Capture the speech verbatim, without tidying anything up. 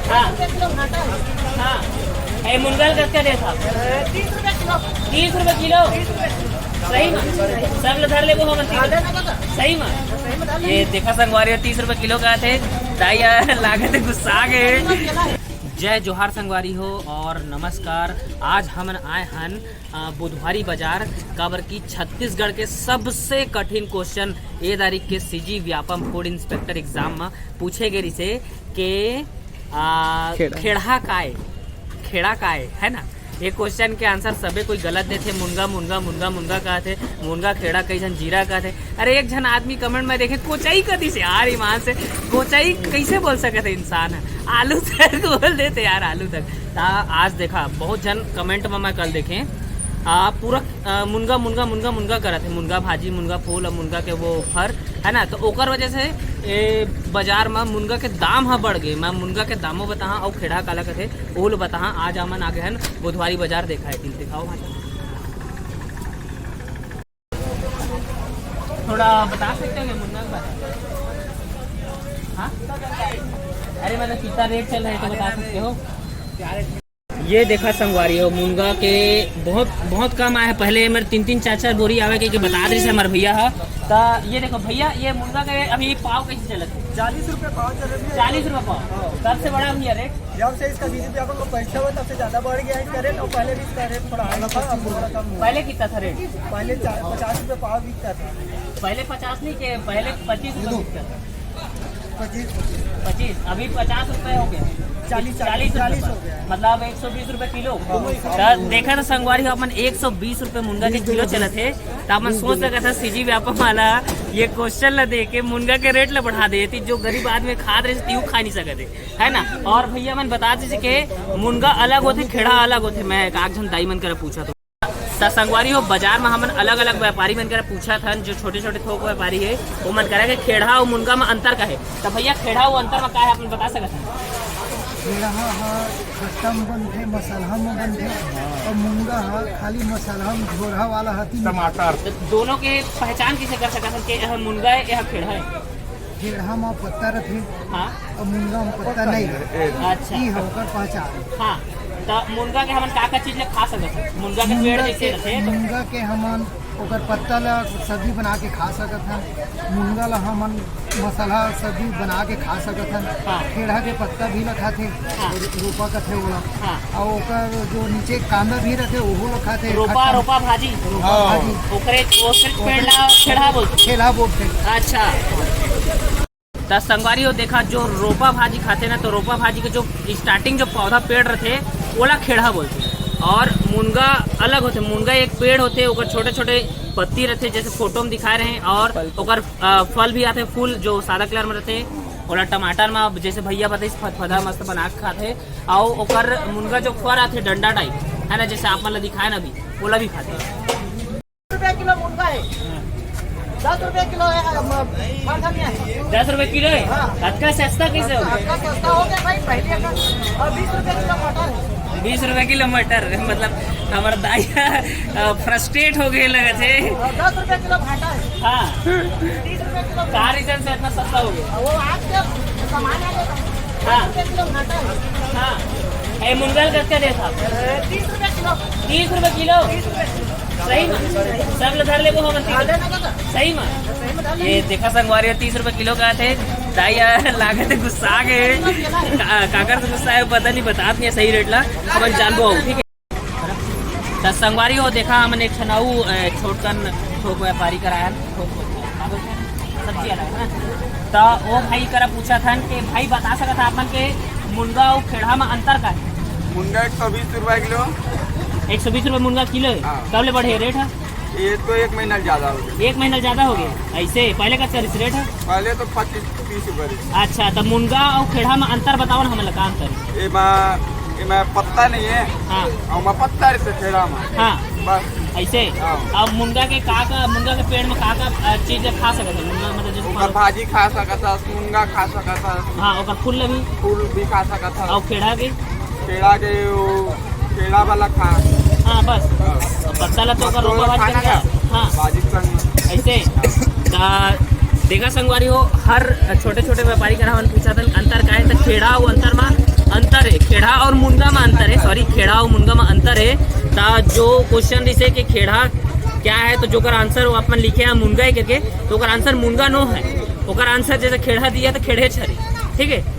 हाँ। हाँ। ए, मुनगा ल कतका देत हव? तीस रुपये किलो। तीस रुपये किलो? सही में? सब ल धर लेबो हमन तीस रुपये। सही में? ये देखा संगवारी हो, तीस रुपये किलो कहत हे। दाई ह, लागत हे गुस्सा गे। जय जोहार संगवारी हो और नमस्कार। आज हमन आए हन अ, बुधवारी बाजार, काबर कि छत्तीसगढ़ के सबसे कठिन क्वेश्चन ए तारीख के CG Vyapam food inspector exam म पूछे गे रिसे के, आ, खेड़ा। खेड़हा काय, खेड़ा काय, है ना? ये क्वेश्चन के आंसर सबे कोई गलत देथे। मुनगा, मुनगा, मुनगा, मुनगा कहथे, मुनगा खेड़ा, कई झन जीरा कहथे। अरे, एक झन आदमी कमेंट में देखे, कोचई कतिस यार, ईमान से, कोचई कैसे बोल सकत हे इंसान? आलू तक बोल देथे यार, आलू तक। ता आज देखा, बहुत झन कमेंट में मैं कल देखे, आ, पूरा, आ, मुनगा, मुनगा, मुनगा, मुनगा करत हे, मुनगा भाजी, मुनगा फूल और मुनगा के वो फर, है ना? तो ओकर वजह से ए बाजार में मुनगा के दाम ह बढ़ गे। मैं मुनगा के दामो बताहा और खेड़ा काला कथे, ओल बताहा। आज हमन आगे हन बुधवारी बाजार, देखा है, दिखाओ भाई। थोड़ा बता सकते हो क्या मुनगा के बारे में? हाँ? अरे, मतलब, कितना रेट चल रहा है, तो बता सकते हो? ये देखा संगवारी हो, मुनगा के बहुत, बहुत कम आए हैं। पहले ये मेरे तीन तीन चार चार बोरी आवे के, के बता रहे हमारे भैया ह। ता ये देखो भैया, ये मुनगा के अभी पाव कैसे चलत है? चालीस रुपये पाव चल रहे हैं। चालीस रुपये पाव। हाँ। सबसे बड़ा भैया रेट? जब से इसका बीजेपी अपन को पैसा हुआ, तब से ज़्यादा बढ़ गया है इसका रेट, और पहले भी इसका रेट थोड़ा हाई था, अब थोड़ा कम हुआ। पहले कितना था रेट? पहले चा-, पचास रुपये पाव बिकता था। पहले पचास नहीं के, पहले पच्चीस रुपये बिकता था। पच्चीस। पच्चीस, अभी पचास रुपये हो गया। चालीस, चालीस, चालीस रुपये चालीस हो गया। मतलब एक सौ बीस रुपये किलो। हाँ। तो देखा तो संगवारी हो, अपन एक सौ बीस रुपये मुनगा के किलो चलत हे, तो अपन सोच सकत था सीजी व्यापम वाला ये क्वेश्चन ला दे के मुनगा के रेट ला बढ़ा दे, ती जो गरीब आदमी खात रहे, ती खा नहीं सकत हे, है ना? और भैया मन बता दीजिए कि मुनगा अलग होथे, खेड़ा अलग होथे। मैं एक आध झन दाई मन करा पूछा तो त संगवारी हो, बाजार में हमन अलग-अलग व्यापारी मन करा पूछत हन, जो छोटे-छोटे थोक व्यापारी हे, वो मन करा के खेड़हा अउ मुनगा में अंतर का हे। त भैया, खेड़हा अउ अंतर में का हे, आप मन बता सकत हन? खेड़हा ह खट्टा में बनथे, मसाला में बनथे, अउ मुनगा ह खाली मसाला में झोरहा वाला हती। टमाटर। त दोनों के पहचान कइसे कर सकत हन कि यह मुनगा हे, यह खेड़हा हे? खेड़हा म पत्ता रथे, हाँ। अउ मुनगा म पत्ता नइ रथे। अच्छा। ई ह ओकर पहचान। हाँ, त मुनगा के हमन का का चीज ले खा सकत हन? मुनगा के पेड़ मुनगा जइसे के, रथे, तो मुनगा के हमन ओकर पत्ता ला सब्जी बना के खा सकत हन। मुनगा ला हमन मसाला सब्जी बना के खा सकत हन। हाँ। खेड़हा के पत्ता भी ला खाथे, हाँ। रोपा कथे ओला। हाँ। अउ ओकर जो नीचे कांदा भी रथे, ओहू ला खाथे। रोपा, खट्टा रोपा भाजी। रोपा हाँ। भाजी। ओकरे, ओकरे पेड़ ला खेड़हा बोलथे। खेड़हा बोलथे। अच्छा। त संगवारी हो, देखा, जो रोपा भाजी खाथे ना, तो रोपा भाजी के जो starting जो पौधा पेड़ रथे, ओला खेड़हा बोलथे। और मुनगा अलग होथे। मुनगा एक पेड़ होथे, ओकर छोटे-छोटे पत्ती रथे, जैसे फोटो में दिखाए रहे, और फल। ओकर, अ, फल भी आथे, फूल जो सादा कलर में रथे, ओला टमाटर में, जैसे भैया बताइस, फतफदा मस्त बना के खाथे। अउ ओकर मुनगा जो फर आथे, डंडा टाइप, है ना, जैसे आप मन ला दिखाए ना अभी, ओला भी खाथे। रुपया किलो मुनगा है, दस रुपया किलो है, म-, मालधनिया है। दस रुपया किलो है? हाँ। अतका सस्ता कैसे हो गया? अतका सस्ता हो गया भाई, पहले का। और बीस रुपया किलो मटर है। बीस रुपया किलो मटर, मतलब, हमार दाई ह, अ, फ्रस्ट्रेट हो गए लगत हे। और दस रुपया किलो भाटा है। हाँ। तीस रुपया किलो। का reason से इतना सस्ता हो गया? वो आज के सामान आ गया। हाँ। दस रुपया किलो भाटा है। हाँ। ए, मुनगा ल कतका देत हव? ए, तीस रुपया किलो। तीस रुपया किलो? तीस रुपया किलो। सही में? सब ल धर लेबो हमन तीस रुपया। सही में? सही में धर ले। ये देखा संगवारी, तीस रुपया किलो कहत हे। दाई ह, लागत हे गुस्सा गे। का-, काकर से गुस्सा हे, पता नहीं, बतात नहीं हे सही रेट ला। अपन जानबो, ठीक है? त संगवारी हो, देखा, हमन एक ठन अउ, अ, छोटकन थोक व्यापारी करा आए हन, थोक, थोक, का बोलथे? सब्जी वाला, है ना? त वो भाई करा पूछत हन कि भाई, बता सकत ह आप मन के मुनगा अउ खेड़हा म अंतर का हे? मुनगा एक सौ बीस रुपया किलो। एक सौ बीस रुपया मुनगा किलो हे? हाँ। कब ले बढ़े रेट ह? ये तो एक महीना ज्यादा हो गया। एक महीना ज्यादा हो गया? ऐसे पहले का चलिस रेट ह? पहले तो पच्चीस तीस रुपया रहिस। अच्छा, त मुनगा अउ खेड़हा म अंतर बताओ ना हमन ला, का अंतर हे? एमा, एमा पत्ता नहीं है। हाँ। अउ ओमा पत्ता रहिथे खेड़ा में। हाँ। बस। ऐसे? हाँ। अब मुनगा के का का, मुनगा के पेड़ में का का, अ, चीज खा सकत हे? मुनगा मतलब जैसे ओकर फल। भाजी खा सकत हस, मुनगा खा सकत हस। हाँ, ओकर फूल ल भी। फूल भी खा सकत हस। अउ खेड़ा के? खेड़ा के वो, खेड़ा वाला खा। हाँ, बस। हाँ। पत्ता ल तो ओकर बस रोपा भाजी खाना कर ना। हाँ। भाजी के संग। ऐसे? हाँ। त देखा संगवारी हो, हर छोटे-छोटे व्यापारी करा हमन पूछत हन, अंतर का हे? त खेड़ा अउ अंतर मा, अन-, हे, त जो क्वेश्चन रिहिसे कि खेड़हा क्या है, तो जोकर आंसर वो अपन लिखे हैं मुनगा है करके, तो ओकर आंसर मुनगा नो है, ओकर आंसर जैसे खेड़हा दिया तो खेड़हे छरी, ठीक है।